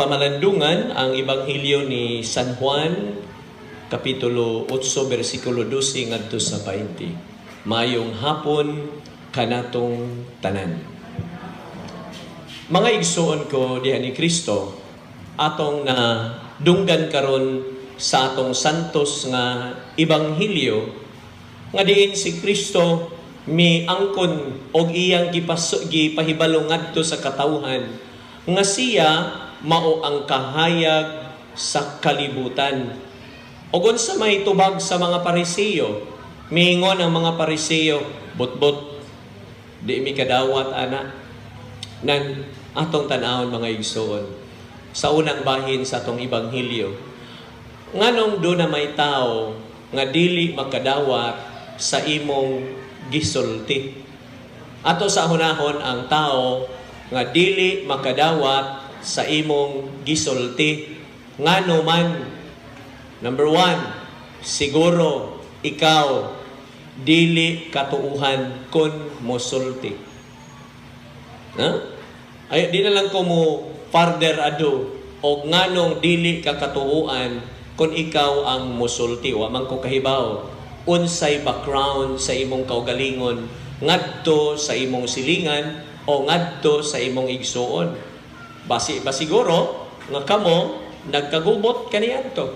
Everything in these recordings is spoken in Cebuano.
Pamalandungan ang Ebanghelyo ni San Juan, Kapitulo 8, versikulo 12 ngadto sa 20. Mayong hapon kanatong tanan. Mga igsuon ko diha ni Kristo, atong na dunggan karon sa atong santos nga ebanghelyo nga diin si Kristo miangkon og iyang gipahibalo ngadto sa katawhan nga siya mao ang kahayag sa kalibutan. Og unsa may tubag sa mga Pariseo? Miingon ang mga Pariseo, "Butbot, di mi kadawat ana." Nan atong tan-awon, mga igsoon, sa unang bahin sa atong ebanghelyo. Nganong duna may tao nga dili makadawat sa imong gisulti? Ato sa hunahon ang tao nga dili makadawat sa imong gisulti. Ngano man? Number one, siguro ikaw dili katuuhan kun mosulti. Ha? Ay, di na lang ko mo further ado og nganong dili ka katuuan kung ikaw ang mosulti. Wa man ko kahibaw unsay background sa imong kaugalingon ngadto sa imong silingan o ngadto sa imong igsuon. Basi ba siguro nga kamo nagkagubot kaniadto?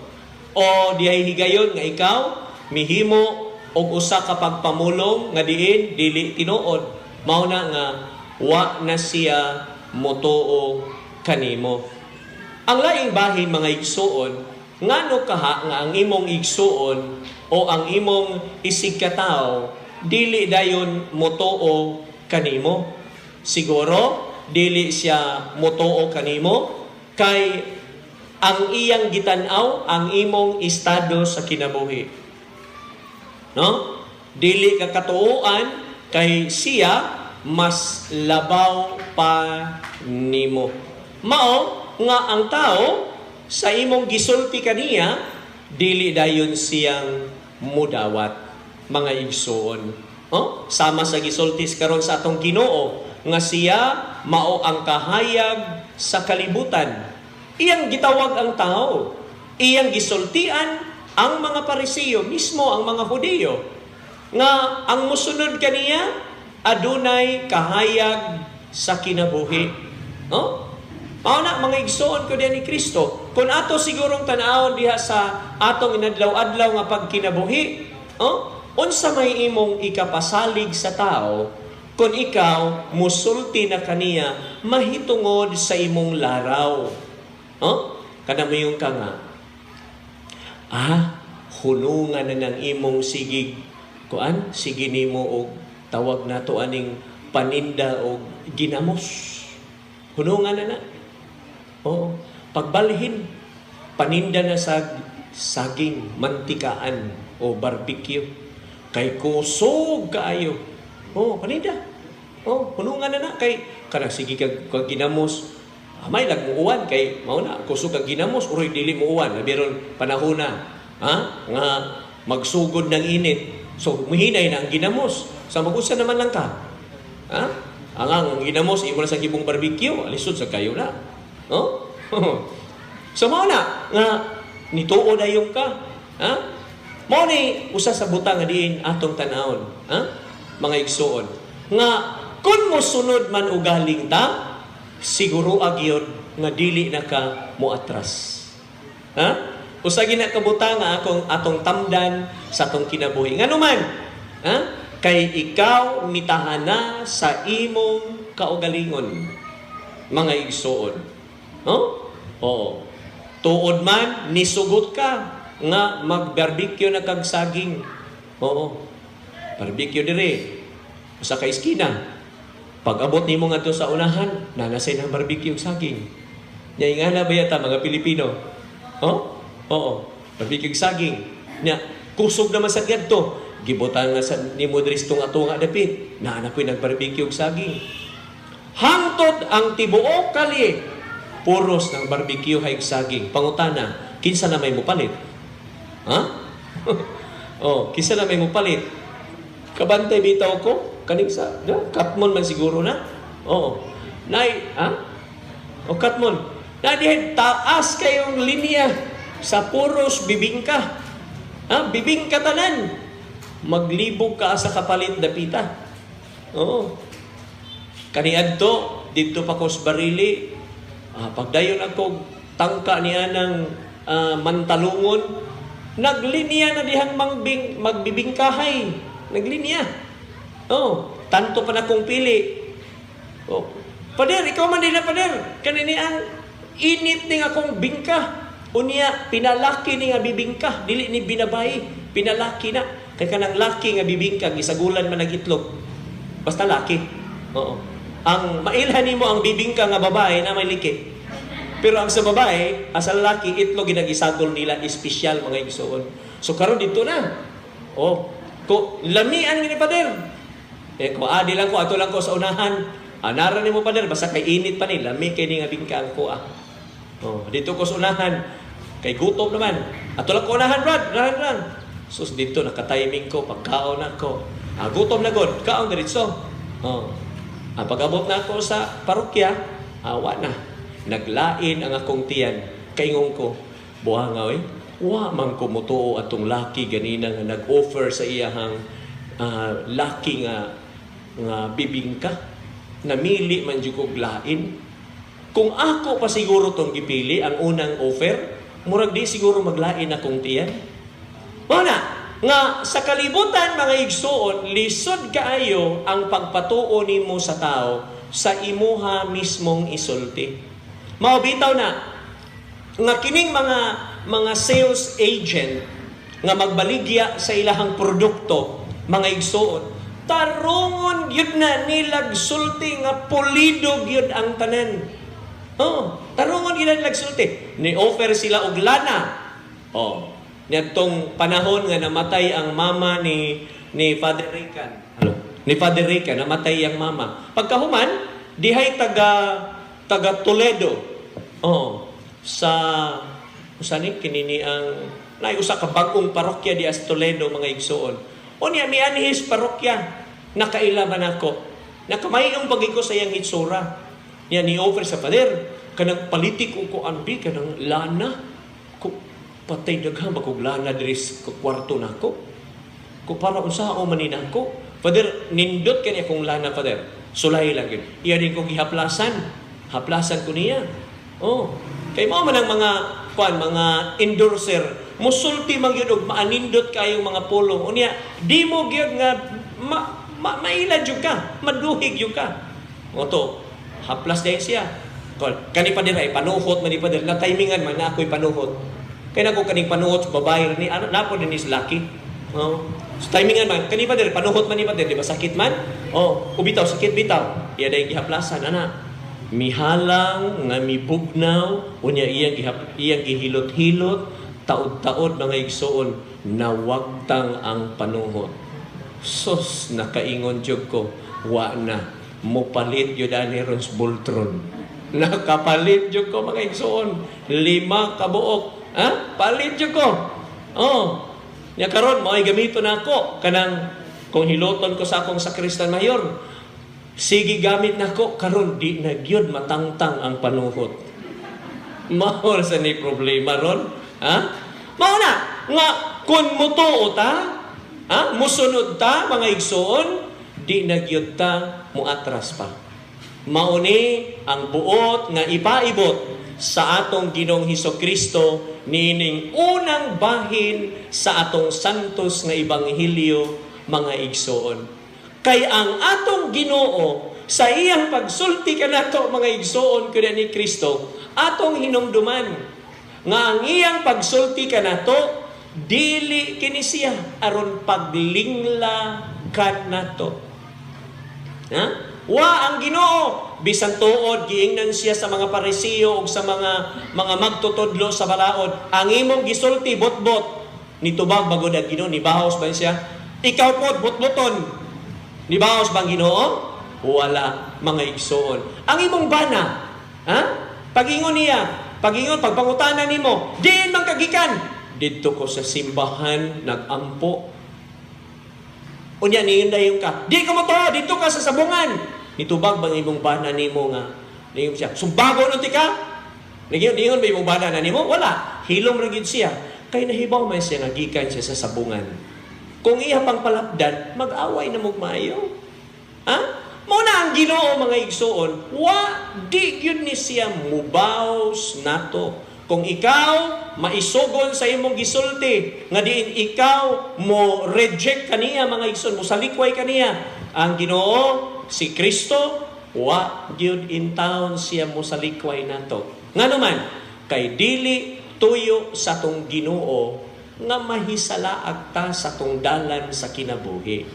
O dihay higayon nga ikaw mihimo og usa ka pagpamulong nga diin dili tinuod. Mao na nga wa na siya motuo kanimo. Ang laing bahin, mga igsuon, ngano kaha nga ang imong igsuon o ang imong isigkatawo dili dayon motuo kanimo? Siguro dili siya motuo kanimo kay ang iyang gitan-aw ang imong estado sa kinabuhi. No? Dili ka katuoan kay siya mas labaw pa nimo. Mao nga ang tao sa imong gisulti kaniya, dili dayon siyang mudawat, mga igsuon. No? Sama sa gisulti karon sa atong Ginoo nga siya mao ang kahayag sa kalibutan. Iyang gitawag ang tao. Iyang gisultian ang mga Pariseo, mismo ang mga Hudiyo, nga ang musunod kaniya adunay kahayag sa kinabuhi. No? Mao na, mga igsoon ko diha ni Kristo, kung ato sigurong tan-awon diha sa atong inadlaw-adlaw nga pagkinabuhi, no? Unsa may imong ikapasalig sa tao kung ikaw musulti na kaniya mahitungod sa imong laraw? No? Kada mo yung ka nga, hunungan na ng imong sigig, kuan, sige nimo og tawag nato aning paninda og ginamos. Hunungan na na. Oo. Pagbalhin, paninda na sa saging, mantikaan o barbecue. Kay kusog kaayo. Oh, paninda. Oh, hunungan na na kay kanang sige kag ginamos. Amay lag muuwan kay mao na kusog kag ginamos, uroy dili muuwan labi ron panahon na, ha, nga magsugod ng init. So muhinay na ang ginamos. Sa mag-usa naman lang ka. Ha? Ang ginamos imo na sa gibong barbecue, alisod sa kayo na. No? So mao na nga nituo dayon ka. Ha? Mao ni usa sa butang nga diin atong tan-awon, ha? Mga igsuon. Nga kung mosunod man ugaling ta, siguro agyod nga dili na ka moatras. Ha? Usa gina ka butang nga akong atong tamdan sa atong kinabuhi. Ngano man? Ha? Kay ikaw mitahana sa imong kaugalingon, mga igsuon. No? Oo. Tuod man, nisugot ka nga mag-barbecue na kag saging. Oo. Barbecue dire. Usa ka iskina. Pag abot nimo ngadto sa unahan, nanasay ng barbecue ug saging. Nya ingana ba yata mga Pilipino? Oh? Oo. Barbecue ug saging. Nya kusog naman sa ngadto. Gibutan nga sa nimo diri sa tunga-tunga dapit. Naa na po'y nag-barbecue ug saging. Hangtod ang tibuok kalye puros ng barbecue hay saging. Pangutana, kinsa na may mupalit? Ha? Oh, kinsa na may mupalit? Kabantay bitaw ko kaning sa da, Katmon man siguro na. Oo. Nay, ha? O Katmon. Na dihay taas kayong linya sa puros bibingka. Ha? Bibingka tanan. Maglibog ka sa kapalit dapita. Oo. Kaniadto, didto pa ko sa Barili. Pagdayon ako tangka niya ng mantalungon, naglinya na dihang magbibingkahay. Naglinya. Oh, tanto pa na kong pili. Oh. Pader, ikaw man din na, pader. Kanini ang init ning akong bingka. Unya, pinalaki ni nga bibingka. Dili ni binabay. Pinalaki na. Kay kanang laki nga bibingka, gisagulan man ang itlog. Basta laki. Oo. Ang mailhan nimo ang bibingka nga babae na may liki. Pero ang sa babae, ang sa lalaki, itlog ginagisagol nila, espesyal, mga igsoon. So karon dito na. Oh, ko lamian gini, pader. Eh ko adi lang ko ato lang ko sa unahan. Anara nimo, pader, basta kay init pa ni, lami kay ni nga bingka ang kuha. Oh, dito ko sa unahan. Kay gutom naman. Ato lang ko unahan, brad, unahan lang. Sus, dito naka-timing ko pagkaon ako. Gutom na god, kaon diretso. Oh. Pag-abot na ako sa parokya, awa na. Naglain ang akong tiyan. Kaingon ko, buhanga oy. Wa man ko mutuo atong laki ganina nga nag-offer sa iyahang laki nga nga bibingka. Namili man jud kog lain. Kung ako pa siguro tong gipili ang unang offer, murag di siguro maglain akong tiyan. Mao na nga sa kalibutan, mga igsuon, lisod kaayo ang pagpatuo nimo sa tao sa imuha mismong isulti. Mao bitaw na nga kining mga sales agent nga magbaligya sa ilahang produkto, mga igsuon, tarungon gyud na nilag sulti nga pulido gyud ang tanan. Oh, tarungon gyud na nilag sulti. Ni offer sila og lana. Oh, niadtong panahon nga namatay ang mama ni Father Rican. Ano? Ni Father Rican, namatay ang mama. Pagkahuman, dihay taga taga Toledo. Oh, sa usa ni kinini ang naay usa ka bag-ong parokya di as Toledo, mga igsuon. Unya mianhis parokya, nakaila man ako. Nakamayong pagi ko sa iyang hitsura. Niya ni offer sa pader kanang palitik ko ko anbi kanang lana ko, patay daghan ba kog lana diri sa kwarto nako. Ko para unsa o manin ako. Father, nindot kani akong lana, Father. Sulay lang yun. Iya din kong gihaplasan. Haplasan ko niya. Oh. Kay mao man ang mga kuan, mga endorser. Musulti man gyud og maanindot kayong mga pulong. Unya, di mo gyud nga maila jud ka, maduhig jud ka. O to, haplas din siya. Kol, kani pa ay panuhot man ni pader, na timingan man na ako'y panuhot. Kay nako kaning panuhot sa babae ni ano napo din is laki. Oh. So timingan man kani pader, panuhot man ni pader, di ba sakit man? Oh, ubitaw sakit bitaw. Iya dayong gihaplasan ana. Mihalang nga mibugnaw, unya iyang gihilot-hilot taod-taod, mga igsoon, nawagtang ang panuhot. Sus, nakaingon jud ko, wa na mopalit yun ani ron sa Bultron. Nakapalit jud ko, mga igsoon, 5 ka buok. Ha? Palit jud ko. Oh. Nya karon mao'y gamito na ako kanang kung hiloton ko sa akong sakristan mayor. Sige gamit nako karon, di na gyud matangtang ang panuhot. Mao sa ni problema ron. Ha? Mao na nga kung mutuo ta, ha? Musunod ta, mga igsoon, di na gyud ta muatras pa. Mao ni ang buot nga ipaibot sa atong Ginoong Hesus Kristo niining unang bahin sa atong santos nga ebanghelyo, mga igsoon. Kay ang atong Ginoo sa iyang pagsulti kanato, mga igsoon, kunya ni Kristo, atong hinumduman nga ang iyang pagsulti kanato dili kini siya aron paglingla kanato. Ha? Wa ang Ginoo bisan tuod giingnan siya sa mga Parisiyo ug sa mga magtutudlo sa balaod, "Ang imong gisulti botbot." Nitubag bagod ang Ginoo? Nibaos ba siya? "Ikaw pod botboton." Nibaos bang Ginoo? Wala, mga igsoon. Ang imong bana, ha? Pagingon niya, pagingon pagpangutana nimo, "Diin man kagikan?" "Didto ko sa simbahan nagampo." Unya niyon dayon ka. "Di ka mo to, didto ka sa sabungan." Nitubag bang imong bana nimo nga niyon siya, "Sumbago nun ti ka"? Niingon ba imong bana na nimo? Wala. Hilom ra gyud siya. Kay nahibaw man siya nga gikan siya sa sabungan. Kung iya pang palapdan, mag-away na mog maayo. Ha? Mao na ang Ginoo, mga igsuon, wa di gyud ni siya mubaws nato. Kung ikaw maisugon sa imong gisulti nga diin ikaw mo reject kaniya, mga igsoon, mo salikway kaniya, ang Ginoo si Kristo, wa gyud in town siya mo salikway nato. Ngano man? Kay dili tuyo sa tong Ginoo nga mahisalaag ta sa tong dalan sa kinabuhi.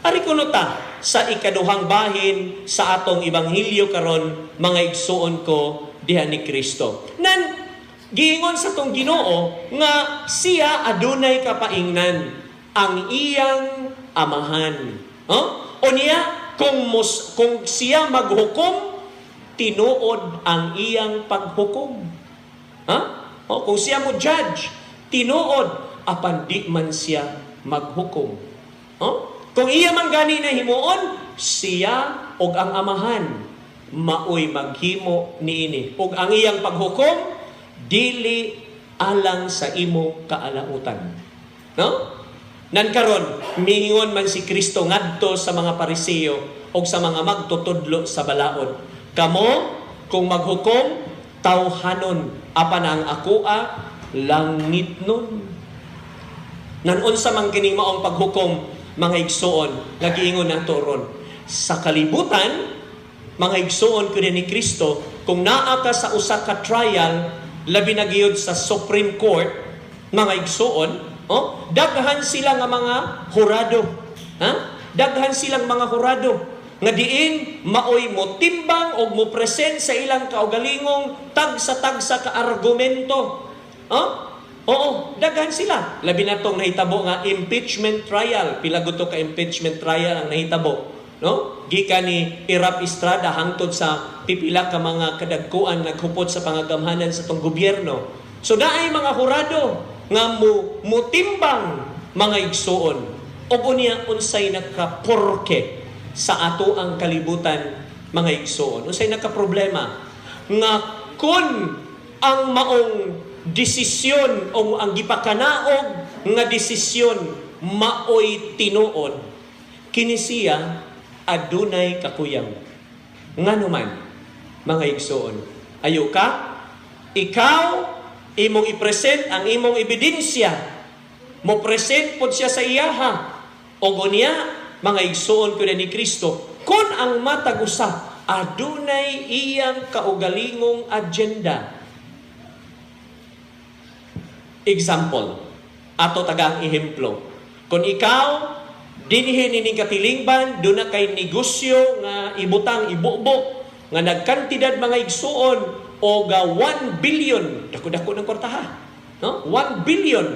Ari kuno ta sa ikaduhang bahin sa atong ebanghelyo karon, mga igsuon ko diha ni Kristo. Nan giingon sa tong Ginoo nga siya adunay kapaingnan, ang iyang Amahan. Oh? O niya kung siya maghukom, tinuod ang iyang paghukom. Ha? O, kung siya mo judge, tinuod apan di man siya maghukom. Oh? Kung iya man gani na himuon, siya og ang Amahan maoy maghimo niini. Ug ang iyang paghukom dili alang sa imong kaalautan. No? Nan karon, miingon man si Kristo ngadto sa mga Pariseo og sa mga magtutudlo sa balaod. "Kamo kung maghukom, tawhanon, apan ang akoa langitnon." Nan unsa man kining maong paghukom, mga igsuon, nga giingon nato ron? Sa kalibutan, mga igsuon ko ni Kristo, kung naa ka sa usa ka trial, labi na gyud sa Supreme Court, mga igsuon, oh, daghan sila nga mga hurado. Ha? Daghan silang mga hurado nga diin maoy mo timbang og mo present sa ilang kaugalingong tagsa-tagsa ka argumento. Oh? Oo, daghan sila. Labi na tong nahitabo nga impeachment trial. Pila gud to ka impeachment trial ang nahitabo, no? Gikan ni Erap Estrada hangtod sa pipila ka mga kadagkuan naghupot sa pangagamhanan sa tong gobyerno. So naay mga hurado nga mo mutimbang, mga igsuon. Og unya unsay nakaporke sa ato ang kalibutan, mga igsuon? Unsay nakaproblema? Nga kun ang maong desisyon o ang gipakanaog nga desisyon maoy tinuod, kini siya adunay kakuyang. Ngano man, mga igsuon? Ayo ka, ikaw imong i-present ang imong ebidensya, mo present pod siya sa iyaha. Og unya, mga igsuon ko ni Kristo, kung ang matag usa adunay iyang kaugalingong agenda. Example, ato tagang ehemplo. Kung ikaw dinhi nining katilingban, duna kay negosyo nga ibutang, ibubo nga nagkantidad, mga igsuon, o ga 1 billion, dako-dako ng kwartaha, no? 1 billion,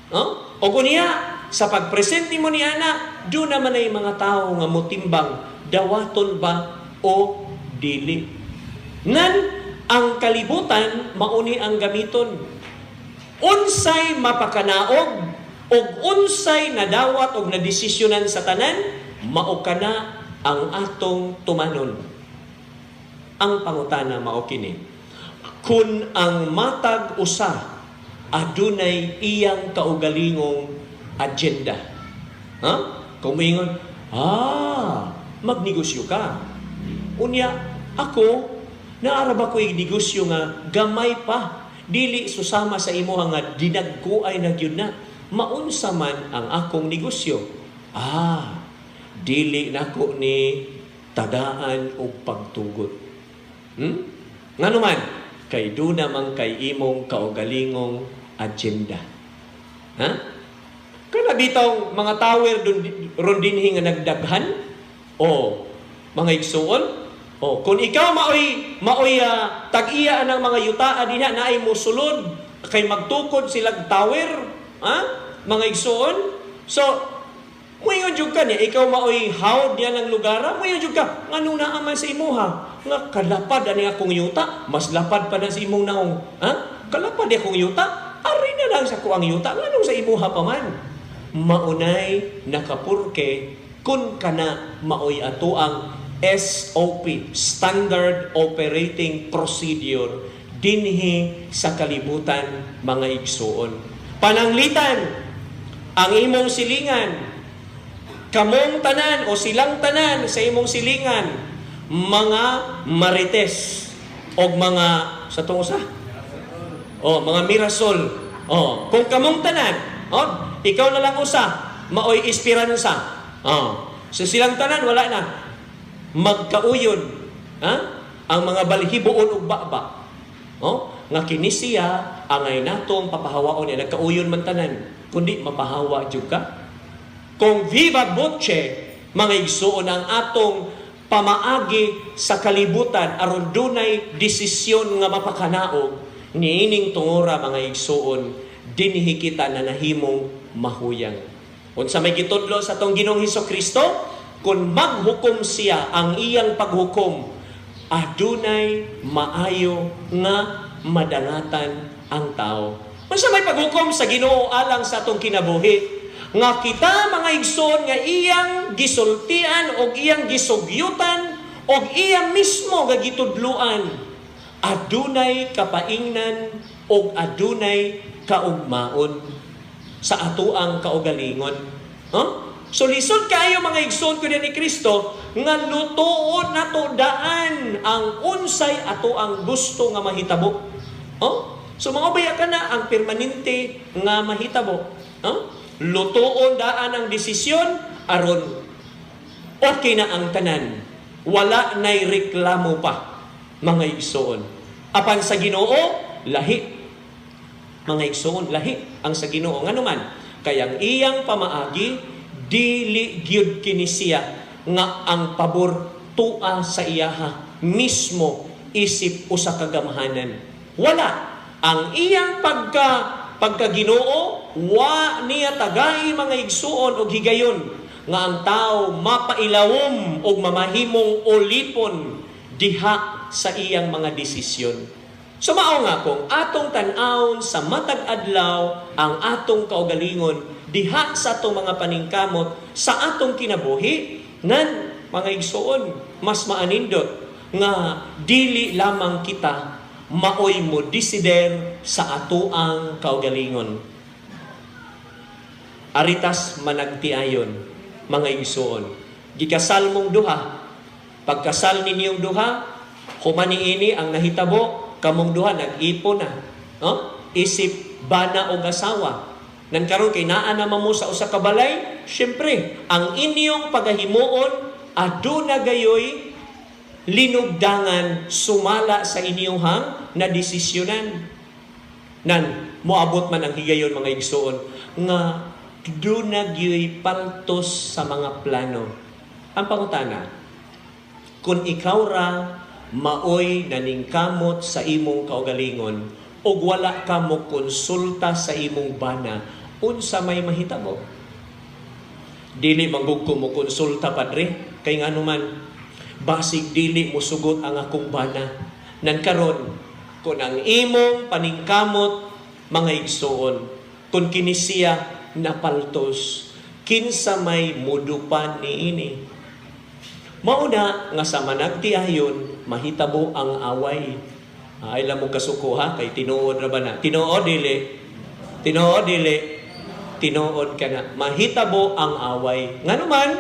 no? O unya sa pagpresent nimo ni ana, duna man ay mga tao nga motimbang, dawaton ba o dili. Nan ang kalibutan mauni ang gamiton, unsay mapakanaog og unsay nadawat og nadesisyonan sa tanan, mao kana ang atong tumanon. Ang pangutana mao kini: kun ang matag usa adunay iyang kaugalingong agenda, ha? Kung moingon, magnegosyo ka. Unya, ako, naa ra ba ko'y negosyo nga gamay pa, dili susama sa imuha nga dinagkuay na gyud na. Maunsa man ang akong negosyo? Dili nako ni tagaan og pagtugot. Ngano man? Kay duna man kay imong kaugalingong agenda. Ha? Kana bitong mga tower dun, ron dinhi nga nagdaghan o mga igsuon, o kung ikaw maoy maoy tag-iya ang mga yutaa dinha, naay mosulod kay magtukod sila tower, ha? Mga igsuon. So muingon jud ka niya, ikaw maoy hawd niya ng lugar, muingon jud ka, nganong naa man sa imuha nga kalapad ani akong yuta, mas lapad pa na sa imong naong, ha? Kalapad akong yuta, ari na lang sa kuang yuta, nganong sa imuha pa man? Maunay nakapurke kun kana maoy atoang SOP, Standard Operating Procedure, dinhi sa kalibutan. dinhi sa kalibutan, mga igsuon. Pananglitan ang imong silingan, kamong tanan o silang tanan sa imong silingan, mga marites og mga sa tong usa. Oh, mga mirasol. Oh, kung kamong tanan, oh, ikaw na lang usa, maoy esperansa. Oh, so silang tanan wala na. Magkauyon, ha? Ang mga balhiboon ug baba. Oh, nga kini siya angay natong papahawaon niya, nagkauyon man tanan, kundi mapahawa jud ka. Kung viva voce, mga igsuon, ang atong pamaagi sa kalibutan aron dunay desisyon nga mapakanaog niining tungora, mga igsuon, dinhi kita na nahimong mahuyang. Unsa may gitudlo sa atong Ginoong Hesus Kristo? Kung maghukom siya, ang iyang paghukom adunay maayo nga madangatan ang tao. Unsa may paghukom sa Ginoo alang sa atong kinabuhi? Nga kita, mga igsoon, nga iyang gisultian og iyang gisugyutan og iya mismo nga gitudluan, adunay kapaingnan og adunay kaugmaon sa atoang kaugalingon. Huh? So lisod kaayo, mga igsoon ko ni Kristo, nga lutuon nato daan ang unsay ato ang gusto nga mahitabo. Oh? So mga baya ka na ang permanente nga mahitabo. Huh? Lutuon daan ang desisyon aron okay na ang tanan. Wala na'y reklamo pa, mga igsoon. Apan sa Ginoo, lahi. Mga igsoon, lahi ang sa Ginoo. Ngano man, kay ang iyang pamaagi dili gyud kini siya nga ang pabor tua sa iyaha mismo isip usa ka gamhanan. Wala. Ang iyang pagka Ginoo, wa niya tagai, mga igsuon, og higayon nga ang tao mapailawom og mamahimong ulipon diha sa iyang mga desisyon. So mao nga kung atong tan-awon sa matag adlaw ang atong kaugalingon diha sa atong mga paningkamot sa atong kinabuhi nan, mga igsuon, mas maanindot nga dili lamang kita maoy mo desider sa atoang kaugalingon. Aritas managtiayon, mga igsuon. Gikasal mong duha. Pagkasal ninyong duha, human niini ang nahitabo, kamong duha nag-ipon na. No? Isip bana og asawa. Nan karon kay naa naman mo sa usa ka balay, syempre, ang inyong pagahimuon aduna gayoy linugdangan sumala sa inyong na desisyonan. Nan moabot man ang higayon, mga igsuon, nga duna gyoy paltos sa mga plano. Ang pangutana, kung ikaw ra maoy naningkamot sa imong kaugalingon ug wala ka mo konsulta sa imong bana, unsa may mahitabo? "Dili manggug ko mo konsulta, padre, kay ngano man basig dili mo sugot ang akong bana." Nan karon, kung ang imong paningkamot, mga igsuon, kung kini siya napaltos, kinsa may mudupan niini? Mauna nga sa managtiayon mahitabo ang away. Ay lang mo kasuko ha, kay tinuod ra ba na? Tinuod dili? Tinuod dili? Tinuod ka na. Mahitabo ang away. Ngano man,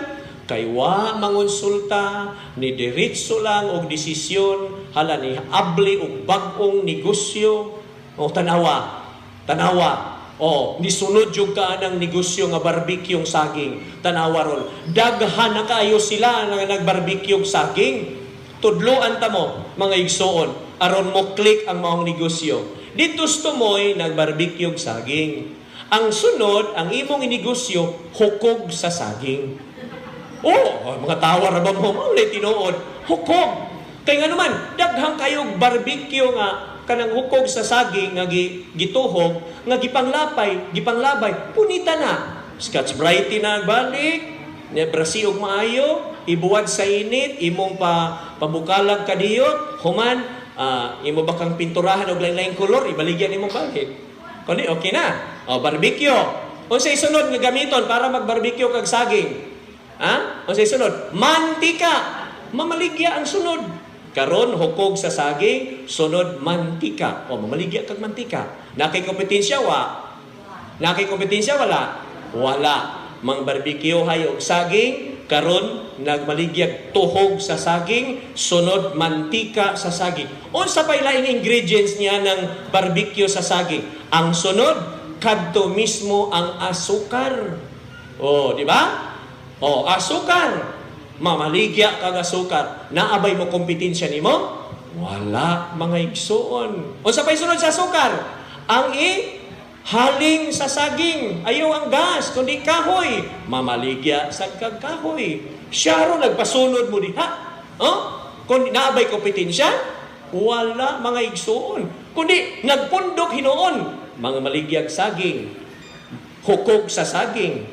kay wa mangonsulta, ni diretso lang og desisyon, hala, ni abli og bag-ong negosyo. O tanawa, tanawa. O, nisunod yung kaanang negosyo nga barbecue saging. Tanawa ron. Daghan na kaayo sila nga nagbarbecue saging. Tudloan ta mo, mga igsuon, aron mo click ang maong negosyo. Dito tumoy nagbarbecue saging. Ang sunod, ang imong inegosyo, hukog sa saging. Oh, mga tawa ra ba mo? Mao tinuod. Hukog. Kay nga naman, daghang kayog barbecue nga kanang hukog sa saging nga gituhog, nga gipanglapay, gipanglabay, punita na. Scotch Brite na balik, ne brasi og maayo, ibuwad sa init, imong pa pabukalag kadiyot, human imo ba kang pinturahan og lain-laing kolor, ibaligyan imong balik. Kundi okay na. O, barbecue. Unsay sunod nga gamiton para mag-barbecue kag saging? Ha? Unsay sunod? Mantika. Mamaligya ang sunod. Karon hukog sa saging, sunod mantika. O mamaligya kag mantika. Naa kay kompetensya, wa? Naa kay kompetensya, wala? Wala. Mang barbecue hay og saging, karon nagmaligyag tuhog sa saging, sunod mantika sa saging. Unsa pay laing ingredients niya ng barbecue sa saging? Ang sunod kadto mismo ang asukar. Oh, di ba? Oh, asukar. Mamaligya kag asukar. Naa bay mo kompetensya nimo? Wala, mga igsuon. Unsa pay sunod sa asukar? Ang haling sa saging. Ayaw ang gas, kundi kahoy. Mamaligya sa kag kahoy. Siya ro nagpasunod mo diha. Oh? Kung naa bay kompetensya? Wala, mga igsuon. Kundi nagpundok hinuon. Mga maligyag saging. Hukog sa saging.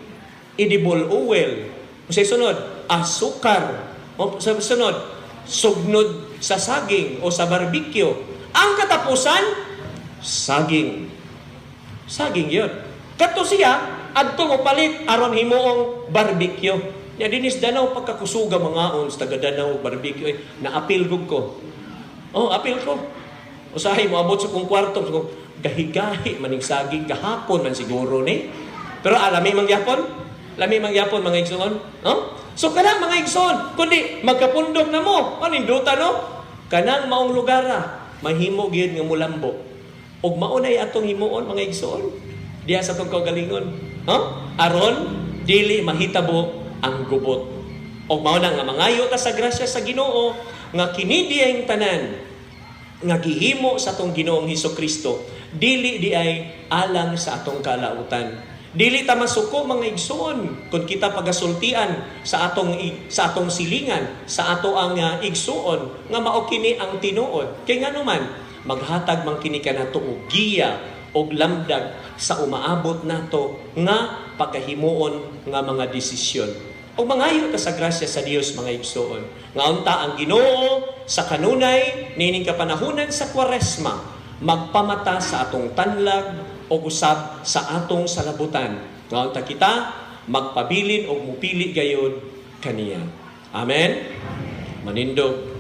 Edible oil. Sa sunod, asukar. O, sa sunod, sugnod sa saging o sa barbecue. Ang katapusan, saging. Saging yun. Kato siya, adto mo palit aron himuong barbecue. Nya dinis Danao, pagkakusuga mga ons taga Danao barbecue, eh, naapil gug ko. Oh, apil ko. Usahay mo abot sa kong kwarto, so, gahi-gahi maning saging gahapon man siguro ni. Pero alami man gyapon? Lami man gyapon, mga igsoon? No? So kana, mga igsoon, kundi magkapundok na mo, paninduta, no? Kanang maong lugar ah, mahimo gyud nga mulambo. Ug mao nay atong himuon, mga igsoon, diha sa atong kaugalingon. No? Aron dili mahitabo ang gubot. Ug mao na nga mangayo ta sa grasya sa Ginoo nga kini diyang tanan nga gihimo sa atong Ginoong Hesus Kristo dili di ay alang sa atong kalautan. Dili ta masuko, mga igsoon, kung kita pagasultian sa atong silingan, sa ato ang igsuon nga mao kini ang tinuod. Kay nganuman maghatag man kini kanato og giya og lamdag sa umaabot nato nga pagkahimuon nga mga desisyon. O mangayo ta sa grasya sa Dios, mga igsoon. Nga unta ang Ginoo sa kanunay niining kapanahunan sa Kwaresma magpamata sa atong tanlag o usab sa atong salabutan. Nga unta kita magpabilin o mupili gayod kaniya. Amen. Manindog.